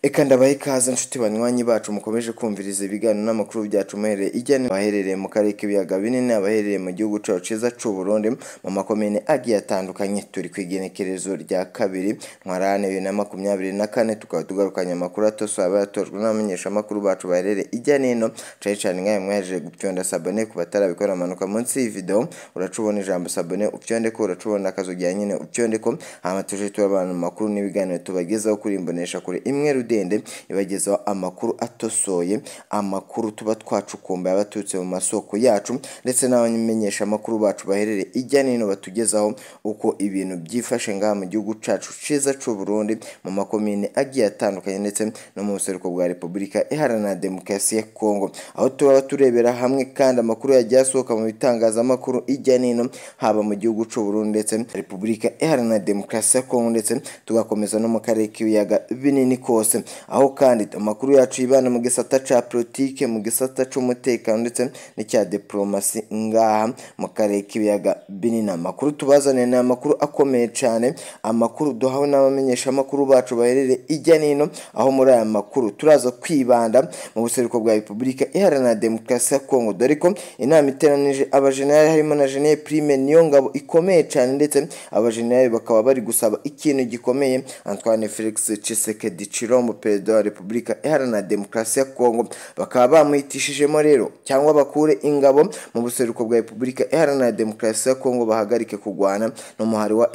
Eka ndabahe ikaze nshuti banywanyi bacu mukomeje kumviriza ibiganiro n'amakuru byacu muherereye ijya abaherereye mu karere k'ibiyaga binini, abaherereye mu gihugu cacu ciza c'u Burundi mu makomine agiye atandukanye. Turi ku igenekerezo rya 2 Ntwarante 2024, tukaba tugarukanye amakuru atosoye aba yatojwe n'abamenyeshamakuru bacu baherereye ijya n'ino, cane cane nkawe mwahejeje gupyonda sabone. Ku batarabikora, amanuka munsi y'iyi video uraca ubona ijambo sabone upyondeko, uraca ubona akazugira nyine upyondeko, hama tuje turabana mu makuru n'ibiganiro tubagezaho kuri imbonesha kure imwe rudende ibagezaho amakuru atosoye, amakuru tuba twacukumbuye abaturutse mu masoko yacu ndetse n'abamenyesha amakuru bacu baherereye ijya n'ino batugezaho uko ibintu byifashe ngaha mu gihugu cacu ciza c'u Burundi mu makomine agiye atandukanye ndetse no mu buseruko bwa Repubulika Iharanira Demokarasi ya Kongo, aho tuba turebera hamwe kandi amakuru yagiye asohoka mu bitangazamakuru ijya n'ino, haba mu gihugu c'u Burundi ndetse Repubulika Iharanira Demokarasi ya Kongo, ndetse tugakomeza no mu karere k'ibiyaga binini kose, aho kandi amakuru yacu yibanda mu gisata ca politike, mu gisata c'umutekano ndetse n'icya diplomasi ngaha mu karere k'ibiyaga binini. Amakuru tubazaniye ni amakuru akomeye cane, amakuru duhawe n'abamenyesha amakuru bacu baherereye ijya n'ino, aho muri aya makuru turaza kwibanda mu buseruko bwa Repubulika Iharanira Demokarasi ya Kongo, dore ko inama iteranije abajenerali harimo na General Prime Niyongabo ikomeye cane, ndetse abajenerali bakaba bari gusaba ikintu gikomeye Antoine Felix Tshisekedi Tshilombo, perezida wa Repubulika Iharanira Demokarasi ya Kongo, bakaba bamuhitishijemo rero cyangwa bakure ingabo mu buseruko bwa Repubulika Iharanira Demokarasi ya Kongo, bahagarike kugwana n'umuhari wa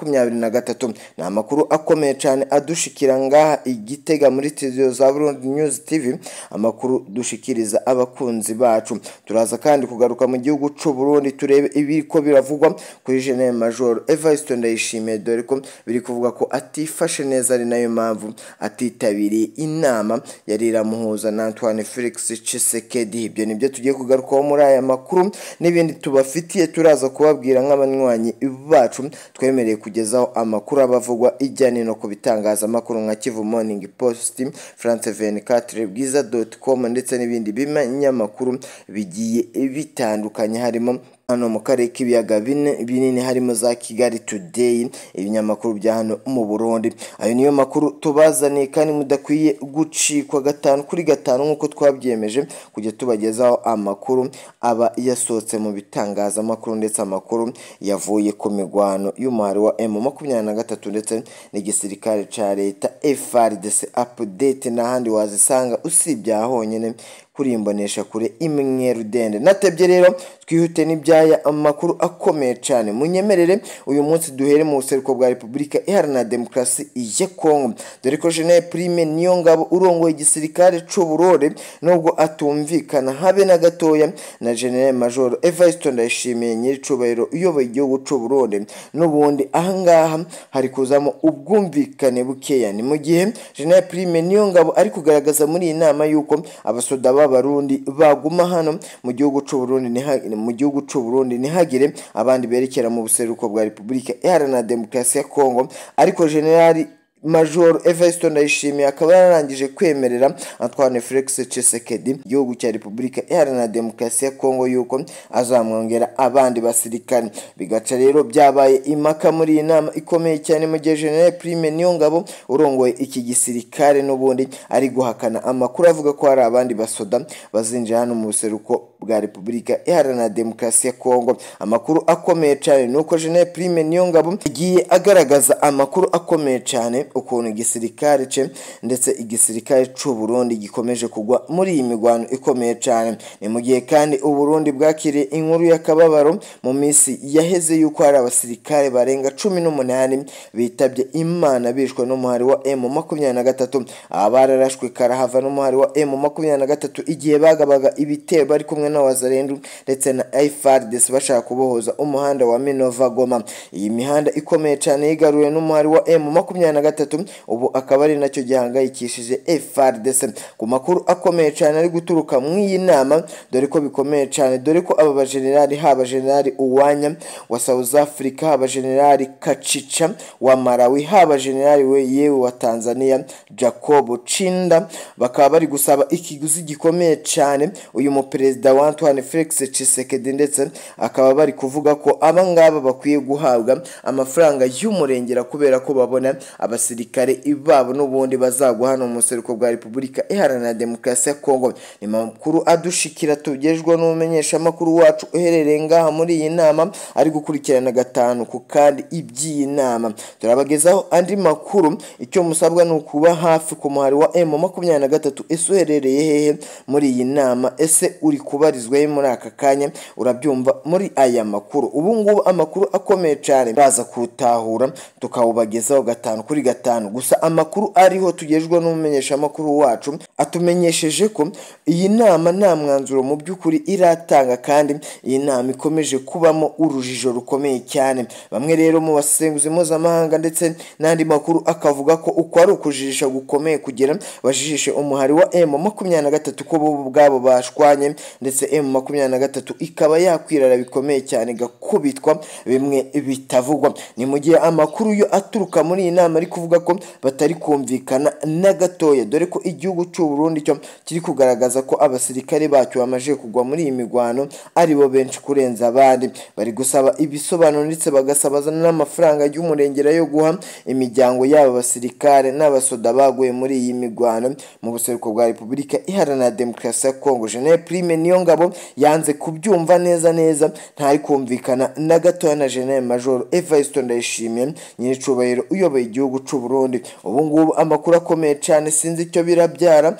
M23. Ni amakuru akomeye cane adushikira ngaha igitega muri studio za Burundi News TV, amakuru dushikiriza abakunzi bacu. Turaza kandi kugaruka mu gihugu c'u Burundi turebe ibiriko biravugwa kuri General Major Evariste Ndayishimiye, dore ko biri kuvuga ko atifashe neza, ari nayo mpamvu atitabiriye inama yari iramuhuza na Antoine Felix Tshisekedi. Ibyo nibyo tugiye kugarukaho muri aya makuru n'ibindi tubafitiye, turaza kubabwira nk'abanywanyi bacu twemereye kugezaho amakuru abavugwa ijya n'ino ku bitangazamakuru nka Kivu Morning Post, France 24, Bwiza.com ndetse n'ibindi binyamakuru bigiye bitandukanye, harimo hano mu karere k'ibiyaga binini harimo za Kigali Today, ibinyamakuru bya hano mu Burundi. Ayo niyo makuru tubazaniye kandi mudakwiye gucikwa 5 kuri 5 nk'uko twabyemeje kujya tubagezaho amakuru aba yasohotse mu bitangazamakuru ndetse amakuru yavuye ku migwano y'umuhari wa M23 ndetse n'igisirikare ca leta FARDC. Update n'ahandi wazisanga usibye honyine kuri imbonesha kure imwe rudende. Natebye rero twihute n'ibyaya amakuru akomeye cyane, munyemerere uyu munsi duhere mu buseruko bwa Repubulika Iharanira Demokarasi ya Kongo, dore ko General Prime Niyongabo urongoye igisirikare c'u Burundi nubwo atumvikana habe na gatoya na General Major Evariste Ndayishimiye nyiricubahiro uyoboye igihugu c'u Burundi, n'ubundi ahangaha hari kuzamo ubwumvikane bukeya. Ni mu gihe General Prime Niyongabo ari kugaragaza muri iyi nama yuko abasoda b'Abarundi baguma hano mu gihugu c'u Burundi, mu gihugu c'u Burundi ntihagire abandi berekera mu buseruko bwa Repubulika Iharanira Demokarasi ya Kongo, ariko General Major Evariste Ndayishimiye akaba yararangije kwemerera Antoine Felix Tshisekedi igihugu cya Repubulika Iharanira Demokarasi ya Kongo yuko azamwongera abandi basirikare. Bigaca rero byabaye impaka muri iyi nama ikomeye cyane, mu gihe General Prime Niyongabo urongoye iki gisirikare n'ubundi ari guhakana amakuru avuga ko hari abandi basoda bazinjira hano mu buseruko bwa Repubulika Iharanira Demokarasi ya Kongo. Amakuru akomeye cyane nuko General Prime Niyongabo yagiye agaragaza amakuru akomeye cyane ukuntu igisirikare ce ndetse igisirikare c'u Burundi gikomeje kugwa muri iyi migwano ikomeye cyane. Ni mu gihe kandi u Burundi bwakiriye inkuru y'akababaro mu minsi yaheze yuko hari abasirikare barenga 18 bitabye Imana bishwe n'umuhari wa M23. Abararashwe karahava n'umuhari wa M23 igihe bagabaga ibitero bari kumwe na Wazalendu ndetse na FARDC bashaka kubohoza umuhanda wa Minova Goma. Iyi mihanda ikomeye cyane yigaruwe n'umuhari wa M23, ubu akaba ari nacyo gihangayikishije FARDC. Ku makuru akomeye cyane ari guturuka mu iyi nama, dore ko bikomeye cyane, dore ko aba bajenerali haba General Uwanya wa South Africa, haba General Kachicha wa Malawi, haba General we yewe wa Tanzania Jacob Chinda, bakaba bari gusaba ikiguzi gikomeye cyane uyu muperezida wa Antoine Felix Tshisekedi, ndetse akaba bari kuvuga ko abangaba bakwiye guhabwa amafaranga y'umurengera kubera ko babona abasirikare babo n'ubundi bazagwa hano mu buseruko bwa Repubulika Iharanira Demokarasi ya Kongo. Ni makuru adushikira tugejwe n'umumenyeshamakuru wacu uherereye ngaha muri iyi nama, ari gukurikirana gatanu ku kandi iby'iyi nama. Turabagezaho andi makuru. Icyo musabwa ni ukuba hafi ku muhari wa M23. Ese uherereye hehe muri iyi nama? Ese uri kubarizwa he muri aka kanya? Urabyumva muri aya makuru. Ubu ngubu amakuru akomeye cyane baza kutahura tukawubagezaho 5 kuri 5. Gusa amakuru ariho tugejwe n'umumenyeshamakuru wacu atumenyesheje ko iyi nama nta mwanzuro mu by'ukuri iratanga, kandi iyi nama ikomeje kubamo urujijo rukomeye cyane. Bamwe rero mu basenguzi mpuzamahanga ndetse n'andi makuru akavuga ko uko ari ukujijisha gukomeye kugira bajijishe umuhari wa M23 ko bo ubwabo bashwanye, ndetse M23 ikaba yakwirara bikomeye cyane gakubitwa bimwe bitavugwa. Ni mu gihe amakuru yo aturuka muri iyi nama ari kuvuga ko batari kumvikana na gatoya, dore ko igihugu cy'u Burundi cyo kiri kugaragaza ko abasirikare bacyo bamaze kugwa muri iyi migwano ari bo benshi kurenza abandi. Bari gusaba ibisobanuro ndetse bagasaba n'amafaranga y'umurengera yo guha imiryango yabo basirikare n'abasoda baguye muri iyi migwano mu buseruko bwa Repubulika Iharanira Demokarasi ya Kongo. General Prime Niyongabo yanze kubyumva neza neza, ntari kumvikana na gatoya na General Major Evariste Ndayishimiye nyiricubahiro uyoboye igihugu cy'u Burundi. Ubu ngubu amakuru akomeye cyane, sinzi icyo birabyara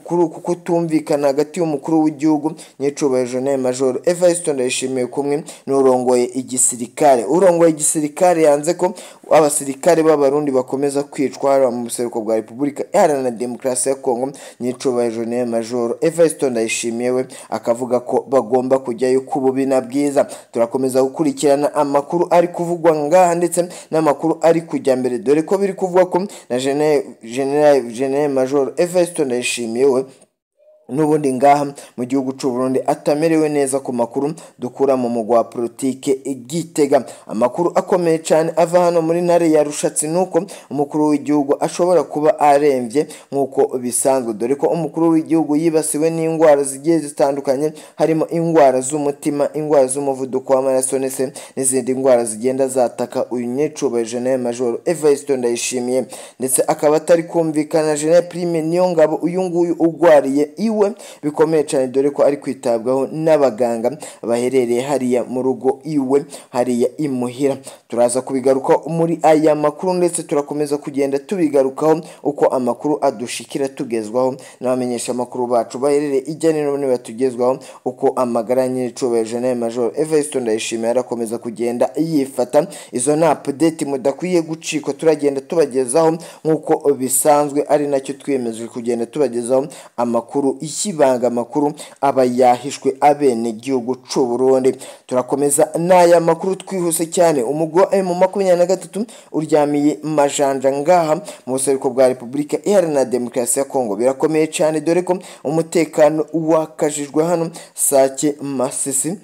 kuri uku kutumvikana hagati y'umukuru w'igihugu nyiricubahiro General Major Evariste Ndayishimiye kumwe n'urongoye igisirikare. Urongoye igisirikare yanze ko abasirikare b'abarundi bakomeza kwicwa mu buseruko bwa Repubulika Iharanira Demokarasi ya Kongo. Nyiricubahiro General Major Evariste Ndayishimiye we akavuga ko bagomba kujyayo ku bubi na bwiza. Turakomeza gukurikirana amakuru ari kuvugwa ngaha ndetse n'amakuru ari kujya mbere, dore ko biri kuvugwa ko na General Major Evariste Ndayishimiye we n'ubundi ngaha mu gihugu cy'u Burundi atamerewe neza ku makuru dukura mu mugwa wa politike Gitega. Amakuru akomeye cyane ava hano muri ntare ya Rushatsi nuko umukuru w'igihugu ashobora kuba aremvye nkuko bisanzwe, dore ko umukuru w'igihugu yibasiwe n'indwara zigiye zitandukanye, harimo indwara z'umutima, indwara z'umuvuduko w'amaraso ndetse n'izindi ndwara zigenda zataka uyu nyecubahiro General Major Evariste Ndayishimiye, ndetse akaba atari kumvikana General Prime Niyongabo uyu nguyu ugwariye iwe bikomeye cyane, dore ko ari kwitabwaho n'abaganga baherereye hariya mu rugo iwe hariya imuhira. Turaza kubigaruka muri aya makuru ndetse turakomeza kugenda tubigarukaho uko amakuru adushikira tugezwaho n'abamenyesha amakuru bacu baherereye ijya n'ino batugezwaho uko amagara nyiricubahiro General Major Evariste Ndayishimiye arakomeza kugenda yifata. Izo na update mudakwiye gucikwa, turagenda tubagezaho nkuko bisanzwe, ari nacyo twiyemeje kugenda tubagezaho amakuru y'ibanga, amakuru aba yahishwe abene gihugu cy'u Burundi. Turakomeza n'aya makuru twihuse cyane. Umugwi wa M23 uryamiye majanja ngaha mu buseruko bwa Repubulika Iharanira Demokarasi ya Kongo. Birakomeye cyane, dore ko umutekano wakajijwe hano Sake, Masisi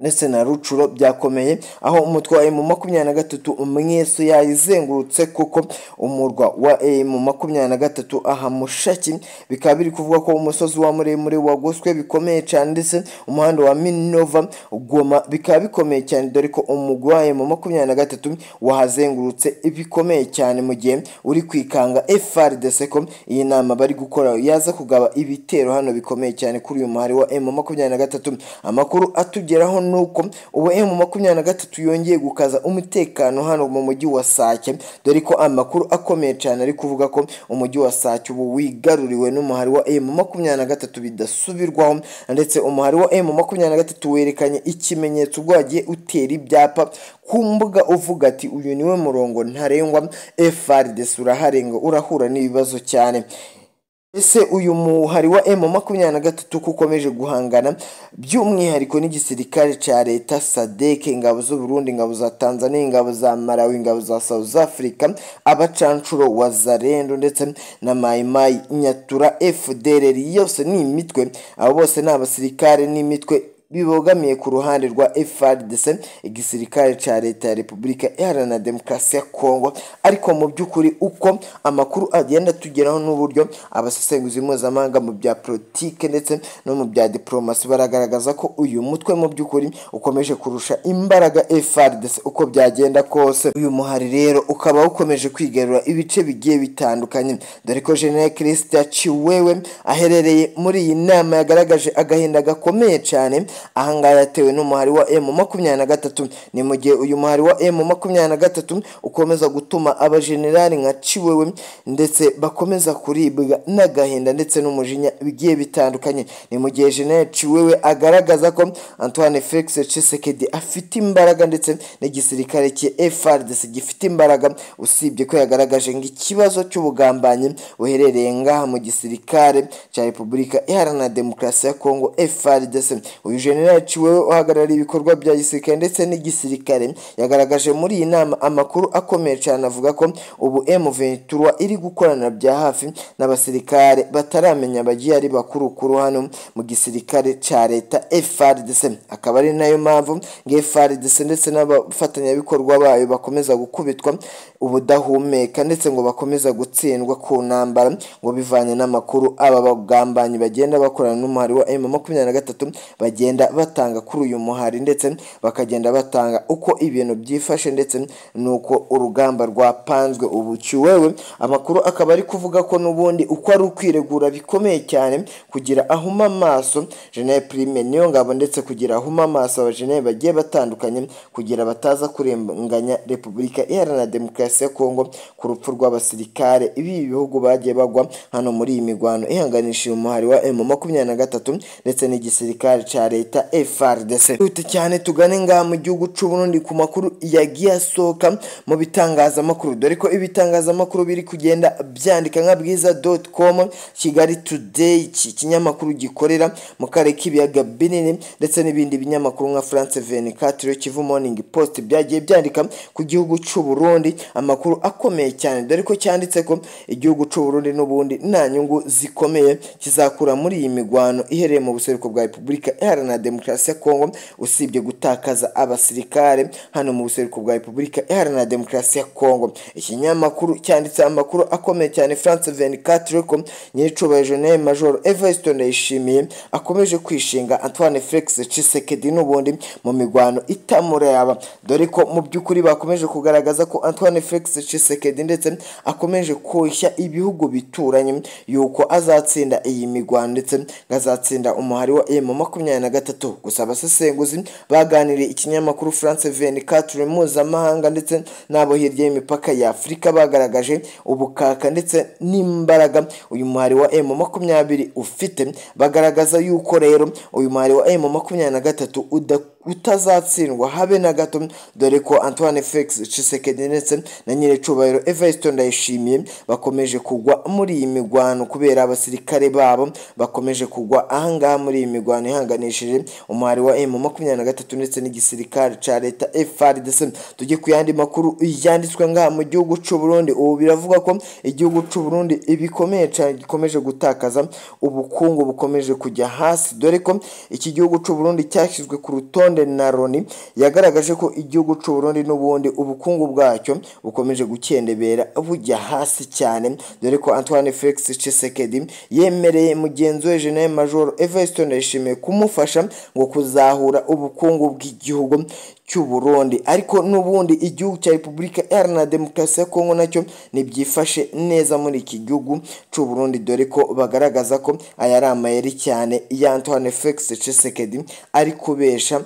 ndetse na Rucuro byakomeye, aho umutwe wa M23 mweso yayizengurutse kuko umurwa wa M23 aha Mushaki bikaba biri kuvuga ko umusozi wa muremure wagoswe bikomeye cyane, ndetse umuhanda wa Minova Goma bikaba bikomeye cyane, dore ko umugwi wa M23 wahazengurutse bikomeye cyane, mu gihe uri kwikanga FARDC ko iyi nama bari gukora yaza kugaba ibitero hano bikomeye cyane kuri uyu muhari wa M23. Amakuru atugeraho nuko ubu M23 yongeye gukaza umutekano hano mu mujyi wa Sake, dore ko amakuru akomeye cyane ari kuvuga ko umujyi wa Sake ubu wigaruriwe n'umuhari wa M23 bidasubirwaho, ndetse umuhari wa M23 werekanye ikimenyetso ubwo wagiye utera ibyapa ku mbuga uvuga ati uyu niwe murongo ntarengwa, FARDC uraharenga urahura n'ibibazo cyane. Ese uyu muhari wa M23 kukomeje guhangana by'umwihariko n'igisirikare cya leta, SADC, ingabo z'u Burundi, ingabo za Tanzania, ingabo za Malawi, ingabo za South Africa, abacancuro wa Zarendo ndetse na Mai Mai Nyatura, FDLR, yose ni imitwe, abo bose ni abasirikare n'imitwe bibogamiye ku ruhande rwa FARDC, igisirikare ca leta ya Repubulika Iharanira Demokarasi ya Kongo. Ariko mu by'ukuri uko amakuru agenda tugeraho n'uburyo abasesenguzi mpuzamahanga mu bya politike ndetse no mu bya diplomasi baragaragaza ko uyu mutwe mu by'ukuri ukomeje kurusha imbaraga FARDC uko byagenda kose. Uyu muhari rero ukaba ukomeje kwigarura ibice bigiye bitandukanye, dore ko General Christian Chiwewe aherereye muri iyi nama yagaragaje agahinda gakomeye cyane ahangaha yatewe n'umuhari wa M23. Ni mu gihe uyu muhari wa M23 ukomeza gutuma abajenerali nka Chiwewe ndetse bakomeza kuribwa n'agahinda ndetse n'umujinya bigiye bitandukanye. Ni mu gihe General Chiwewe agaragaza ko Antoine Felix Tshisekedi afite imbaraga ndetse n'igisirikare cye FARDC gifite imbaraga, usibye ko yagaragaje ngo ikibazo cy'ubugambanyi buherereye ngaha mu gisirikare cya Repubulika Iharanira Demokarasi ya Kongo FARDC. Uyu General Chiwewe uhagarariye ibikorwa bya gisirikare ndetse n'igisirikare yagaragaje muri iyi nama amakuru akomeye cyane avuga ko ubu M23 iri gukorana bya hafi n'abasirikare bataramenya bagiye ari bakuru kuru hano mu gisirikare cya leta FARDC. Akaba ari nayo mpamvu ngo FARDC ndetse n'abafatanyabikorwa bayo bakomeza gukubitwa ubudahumeka ndetse ngo bakomeza gutsindwa ku ntambara, ngo bivanye n'amakuru aba bagambanyi bagenda bakorana n'umuhari wa M23 bagenda batanga kuri uyu muhari, ndetse bakagenda batanga uko ibintu byifashe ndetse nuko urugamba rwapanzwe. Ubu Chiwewe amakuru akaba ari kuvuga ko n'ubundi uko ari ukwiregura bikomeye cyane kugira ahuma amaso General Prime Niyongabo ndetse kugira ahuma amaso abajenerali bagiye batandukanye kugira bataza kurenganya Repubulika Iharanira Demokarasi ya Kongo ku rupfu rw'abasirikare ibi bihugu bagiye bagwa hano muri iyi migwano ihanganishije umuhari wa M23 ndetse n'igisirikare ca leta FARDC. Twite cyane tugane ngaha mu gihugu c'u Burundi ku makuru yagiye asohoka mu bitangazamakuru, dore ko ibitangazamakuru biri kugenda byandika nka bwiza.com, Kigali Today, ikinyamakuru gikorera mu karere k'ibiyaga binini, ndetse n'ibindi binyamakuru nka France 24, Kivu Morning Post byagiye byandika ku gihugu c'u Burundi amakuru akomeye cyane, dore ko cyanditse ko igihugu c'u Burundi n'ubundi nta nyungu zikomeye kizakura muri iyi migwano iherereye mu buseruko bwa Repubulika Iharanira Demokarasi ya Kongo, usibye gutakaza abasirikare hano mu buseruko bwa Repubulika Iharanira Demokarasi ya Kongo. Ikinyamakuru cyanditse amakuru akomeye cyane France 24 ko nyiricubahiro General Major Evariste Ndayishimiye akomeje kwishinga Antoine Felix Tshisekedi n'ubundi mu migwano itamureba, dore ko mu by'ukuri bakomeje kugaragaza ko Antoine Felix Tshisekedi ndetse akomeje koshya ibihugu bituranye yuko azatsinda iyi migwano ndetse azatsinda umuhari wa M23. Gusa abasesenguzi baganiriye ikinyamakuru France 24 mpuzamahanga ndetse n'abo hirya y'imipaka ya Afurika bagaragaje ubukaka ndetse n'imbaraga uyu muhari wa M20 ufite, bagaragaza yuko rero uyu muhari wa M23 utazatsindwa habe na gato, dore ko Antoine Felix Tshisekedi ndetse na nyiricubahiro Evariste Ndayishimiye bakomeje kugwa muri iyi migwano kubera abasirikare babo bakomeje kugwa ahangaha muri iyi migwano ihanganishije umuhari wa M23 ndetse n'igisirikare ca leta FARDC. Tujye ku yandi makuru yanditswe ngaha mu gihugu c'u Burundi. Ubu biravuga ko igihugu c'u Burundi ibikomeye cyane gikomeje gutakaza ubukungu bukomeje kujya hasi, dore ko iki gihugu c'u Burundi cyashyizwe ku rutonde na Loni yagaragaje ko igihugu c'u Burundi n'ubundi ubukungu bwacyo bukomeje gukendebera bujya hasi cyane, dore ko Antoine Felix Tshisekedi yemereye mugenzi we General Major Evariste Ndayishimiye kumufasha ngo kuzahura ubukungu bw'igihugu cy'u Burundi. Ariko n'ubundi igihugu cya Repubulika Iharanira Demokarasi ya Kongo nacyo ntibyifashe neza muri iki gihugu cy'u Burundi, dore ko bagaragaza ko aya ari amayeri cyane ya Antoine Felix Tshisekedi ari kubesha,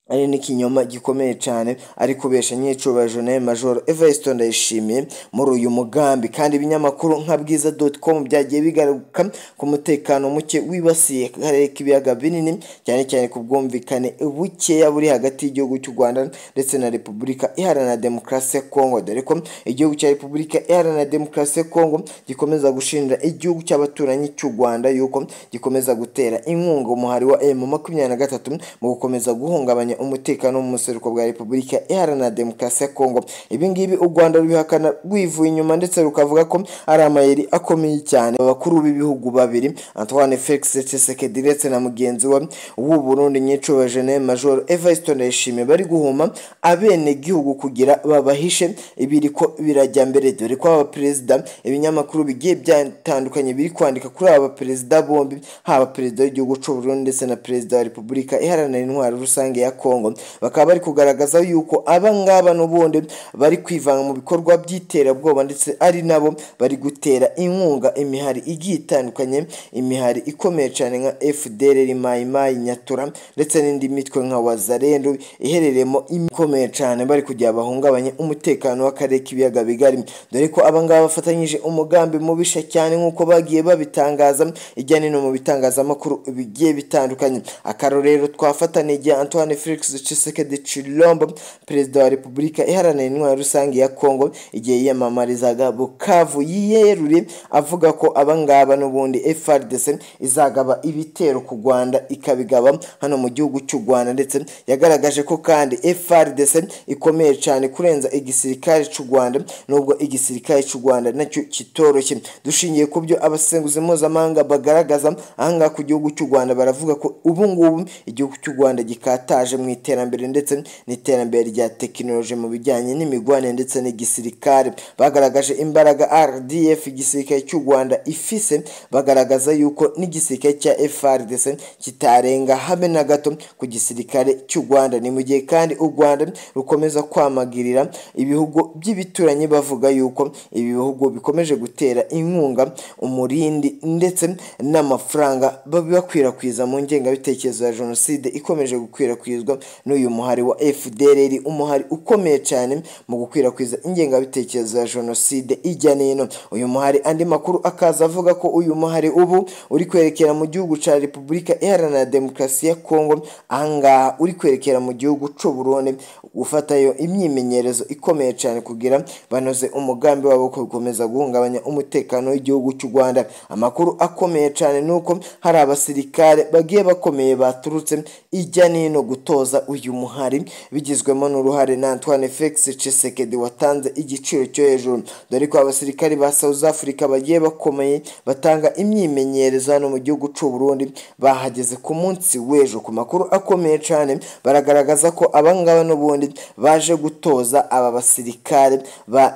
ari n'ikinyoma gikomeye cyane ari kubesha nyiricubahiro General Major Evariste Ndayishimiye muri uyu mugambi. Kandi ibinyamakuru nka bwiza.com byagiye bigaruka ku mutekano muke wibasiye akarere k'ibiyaga binini, cyane cyane ku bwumvikane bukeya buri hagati y'igihugu cy'u Rwanda ndetse na Repubulika Iharanira Demokarasi ya Kongo, dore ko igihugu cya Repubulika Iharanira Demokarasi ya Kongo gikomeza gushinja igihugu cy'abaturanyi cy'u Rwanda yuko gikomeza gutera inkunga umuhari wa M23 mu gukomeza guhungabanya umutekano mu buseruko bwa Repubulika Iharanira Demokarasi ya Kongo. Ibi ngibi u Rwanda rubihakana rwivuye inyuma ndetse rukavuga ko ari amayeri akomeye cyane. Abakuru b'ibihugu babiri Antoine Felix Tshisekedi ndetse na mugenzi we w'u Burundi Nyicubahiro General Major Evariste Ndayishimiye bari guhuma abenegihugu kugira babahishe ibiriko birajya mbere, dore ko aba perezida ibinyamakuru bigiye byatandukanye biri kwandika kuri aba perezida bombi, haba perezida w'igihugu cy'u Burundi ndetse na perezida wa Repubulika Iharanira Intwaro Rusange ya Kongo, bakaba bari kugaragaza yuko aba ngaba n'ubundi bari kwivanga mu bikorwa by'iterabwoba ndetse ari nabo bari gutera inkunga imihari igiye itandukanye, imihari ikomeye cyane nka FDLR, Mai Mai, Nyatura ndetse n'indi mitwe nka Wazalendo iherereyemo ikomeye cyane, bari kugira bahungabanye umutekano w'akarere k'ibiyaga bigari, dore ko aba ngaba bafatanyije umugambi mubisha cyane nk'uko bagiye babitangaza ijya nino mu bitangazamakuru bigiye bitandukanye. Akarorero twafata igihe Antoine Felix Tshisekedi Tshilombo, perezida wa Repubulika Iharanira Intwaro Rusange ya Kongo, igihe yiyamamarizaga Bukavu yiyerure avuga ko aba ngaba n'ubundi FARDC izagaba ibitero ku Rwanda ikabigaba hano mu gihugu cy'u Rwanda, ndetse yagaragaje ko kandi FARDC ikomeye cyane kurenza igisirikare cy'u Rwanda, nubwo igisirikare cy'u Rwanda nacyo kitoroshye. Dushingiye ku byo abasenguzi mpuzamahanga bagaragaza ahangaha ku gihugu cy'u Rwanda, baravuga ko ubu ngubu igihugu cy'u Rwanda gikataje mu iterambere ndetse n'iterambere rya tekinoloji mu bijyanye n'imigwanire ndetse n'igisirikare. Bagaragaje imbaraga RDF igisirikare cy'u Rwanda ifise, bagaragaza yuko n'igisirikare cya FARDC kitarenga habe na gato ku gisirikare cy'u Rwanda. Ni mu gihe kandi u Rwanda rukomeza kwamagirira ibihugu by'ibituranyi bavuga yuko ibi bihugu bikomeje gutera inkunga umurindi ndetse n'amafaranga babakwirakwiza mu ngengabitekerezo ya jenoside ikomeje gukwirakwizwa n'uyu muhari wa FDLR, umuhari ukomeye cyane mu gukwirakwiza ingengabitekerezo ya jenoside ijya n'ino. Uyu muhari, andi makuru akaza avuga ko uyu muhari ubu uri kwerekera mu gihugu cya Repubulika Iharanira Demokarasi ya Kongo, ahangaha uri kwerekera mu gihugu cy'u Burundi gufatayo imyimenyerezo ikomeye cyane kugira banoze umugambi wabo wo gukomeza guhungabanya umutekano w'igihugu cy'u Rwanda. Amakuru akomeye cyane nuko hari abasirikare bagiye bakomeye baturutse ijya n'ino gutoza uyu muhari, bigizwemo n'uruhare na Antoine Felix Tshisekedi watanze igiciro cyo hejuru, dore ko abasirikare ba South Africa bagiye bakomeye batanga imyimenyerezo hano mu gihugu cy'u Burundi bahageze ku munsi w'ejo. Ku makuru akomeye cyane baragaragaza ko abangaba n'ubundi baje gutoza aba basirikare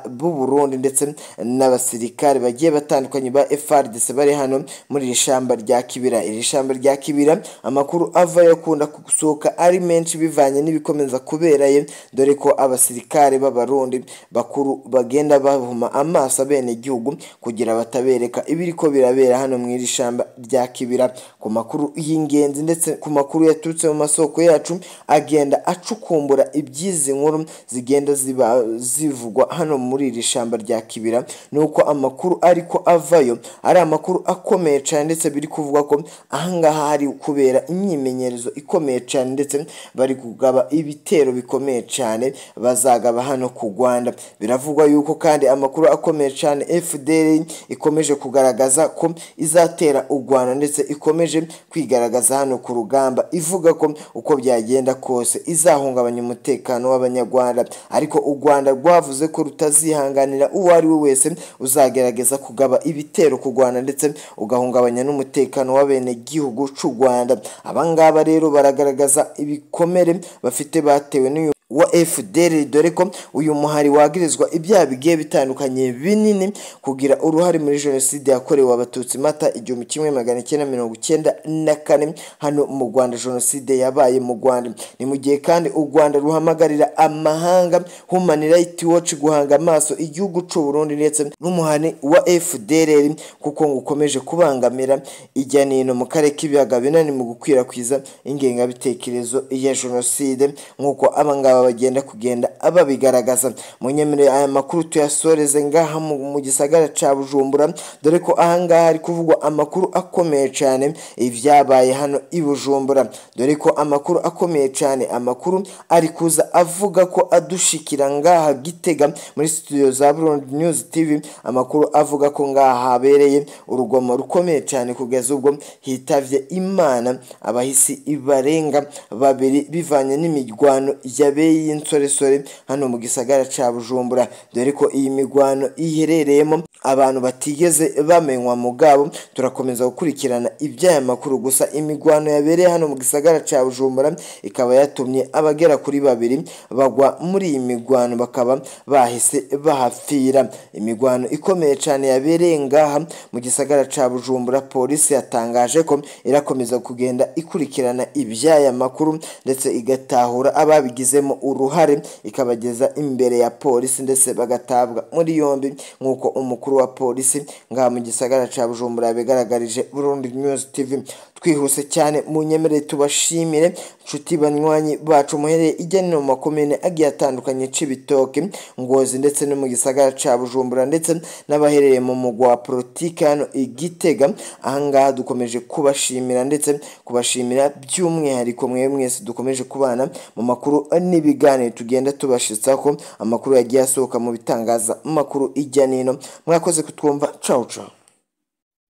b'u Burundi ndetse n'abasirikare bagiye batandukanye ba FARDC bari hano muri iri shamba rya Kibira. Iri shamba rya Kibira amakuru avayo akunda gusohoka ari menshi bivanye n'ibikomeza kuberayo, dore ko abasirikare b'Abarundi bakuru bagenda bahuma amaso abenegihugu kugira batabereka ibiriko birabera hano mu iri shamba rya Kibira. Ku makuru y'ingenzi ndetse ku makuru yaturutse mu masoko yacu agenda acukumbura ibyizi nkuru zigenda zivugwa hano muri iri shamba rya Kibira, nuko amakuru ariko avayo ari amakuru akomeye cyane, ndetse biri kuvuga ko ahangaha hari kubera imyimenyerezo ikomeye cyane ndetse bari kugaba ibitero bikomeye cyane bazagaba hano ku Rwanda. Biravugwa yuko kandi amakuru akomeye cyane FDL ikomeje kugaragaza ko izatera u Rwanda ndetse ikomeje kwigaragaza hano ku rugamba, ivuga ko uko byagenda kose izahungabanya umutekano w'Abanyarwanda, ariko u Rwanda rwavuze ko rutazihanganira uwo ari we wese uzagerageza kugaba ibitero ku Rwanda ndetse ugahungabanya n'umutekano w'abenegihugu cy'u Rwanda. Abangaba rero baragaragaza ibikomere bafite batewe n'uyu wa FDL, dore ko uyu muhari wagirizwa ibyaha bigiye bitandukanye binini kugira uruhare muri jenoside yakorewe Abatutsi Mata 1994 hano mu Rwanda, jenoside yabaye mu Rwanda. Ni mu gihe kandi u Rwanda ruhamagarira amahanga Human Rights Watch guhanga amaso igihugu cy'u Burundi ndetse n'umuhari wa FDL kuko ngo ukomeje kubangamira ijya n'ino mu karere k'ibiyaga binini mu gukwirakwiza ingengabitekerezo ya jenoside, nk'uko abangaba Abangaba bagenda kugenda babigaragaza. Munyemerere aya makuru tuyasoreze ngaha mu gisagara ca Bujumbura, dore ko ahangaha hari kuvugwa amakuru akomeye cyane ibyabaye hano i Bujumbura, dore ko amakuru akomeye cyane, amakuru ari kuza avuga ko adushikira ngaha Gitega muri studio za Burundi News TV, amakuru avuga ko ngaha habereye urugomo rukomeye cyane kugeza ubwo hitavye Imana abahisi ibarenga babiri bivanye n'imigwano yabeye y'insoresore hano mu gisagara ca Bujumbura, dore ko iyi migwano iherereyemo abantu batigeze bamenywa mugabo. Turakomeza gukurikirana iby'aya makuru, gusa imigwano yabereye hano mu gisagara ca Bujumbura ikaba yatumye abagera kuri babiri bagwa muri iyi migwano bakaba bahise bahapfira. Imigwano ikomeye cyane yabereye ngaha mu gisagara ca Bujumbura, polisi yatangaje ko irakomeza kugenda ikurikirana iby'aya makuru ndetse igatahura ababigizemo uruhare ikabageza imbere ya polisi ndetse bagatabwa muri yombi, nk'uko umukuru wa polisi ngaha mu gisagara ca Bujumbura yabigaragarije Burundi News TV. Twihuse cyane munyemerere tubashimire nshuti banywanyi bacu muhereye ijya no mu makomine agiye atandukanye Cibitoke, Ngozi ndetse no mu gisagara ca Bujumbura, ndetse n'abaherereye mu mugwa wa politike hano i Gitega. Ahangaha dukomeje kubashimira ndetse kubashimira by'umwihariko mwe mwese dukomeje kubana mu makuru n'ibiganiro tugenda tubashitsaho, amakuru yagiye asohoka mu bitangaza makuru ijya nino. Mwakoze kutwumva, ciao ciao.